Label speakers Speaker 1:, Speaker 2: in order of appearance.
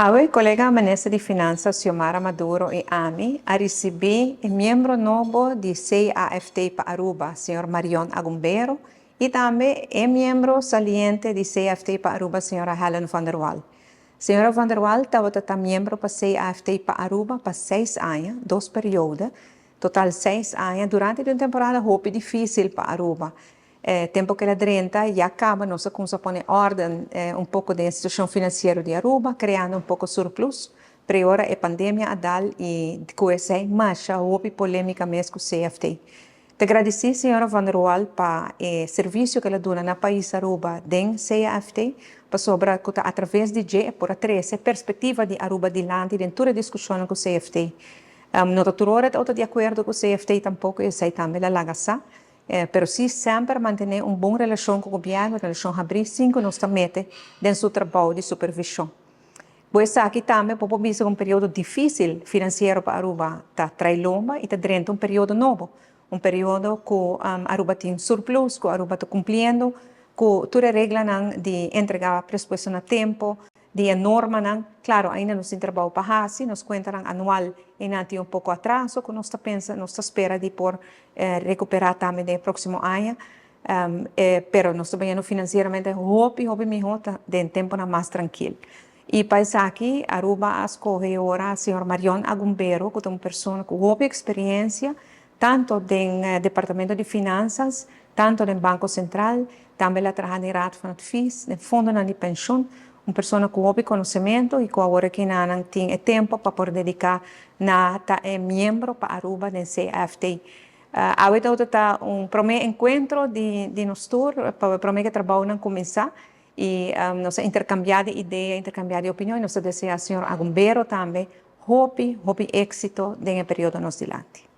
Speaker 1: Awe, colega Minister di Finansa Xiomara Maduro y ami a ricibi e miembro nobo di CAFT pa Aruba, señor Marion Agumbero, y tambe e miembro saliente di CAFT pa Aruba, señora Helen van der Wal. Señora van der Wal tabata miembro pa CAFT pa Aruba pa 6 aña, dos periodo, total 6 aña, durante un temporada hopi dificil pa Aruba. Tempo cu el a drenta, ya caba nos a cuminsa pone orden un poco di situacion financiero di Aruba, creando un poco surplus. Pero ora e pandemia a dal y cu esey masha hopi polemica mes cu CFT. Ta gradici señora Van der Wal pa e servicio cu el a duna na pais Aruba den CFT, pasobra cu atraves di dje por a trece perspectiva di Aruba dilanti den tur discusion cu CFT. No ta tur ora di acuerdo cu CFT tampoco, esey tambe el a laga sa. Pero si semper mantene un bon relacion cu gobierno, relacion habri, sin cu nos ta mete den su trabou di supervision. Pues aki tambe por bisa un periodo dificil financiero pa Aruba ta tras lomba y ta den un periodo nobo, un periodo cu Aruba tin surplus, cu Aruba ta cumpliendo cu tur e reglanan di entrega presupuesto na tempo, di normanan. Claro, ainda nos tin trabou pa haci, nos cuentanan anual ainda tin un poco atraso, cu nos ta pensa, nos ta spera di por recupera tambe den proximo aña. Pero nos ta bayendo financieramente hopi, hopi miho, den tempo mas trankil. Y pa esaki, Aruba a scoge awor señor Marion Agumbero, cu ta un persona cu hopi experiencia, tanto den Departamento di Finanzas, tanto den Banco Central, tambe el a traha den Raad van Advies, den Fondo di Pensioen, un persona cu hopi conocimento y cu awor aki tin tempo pa por dedica na ta miembro pa Aruba den CFT. Awe ta un prome encuentro di nos tur, pa prome cu trabou cuminsa y nos intercambia di idea, intercambia di opinion, nos ta desea señor Agumbero tambe hopi, hopi exito den e periodo nos dilanti.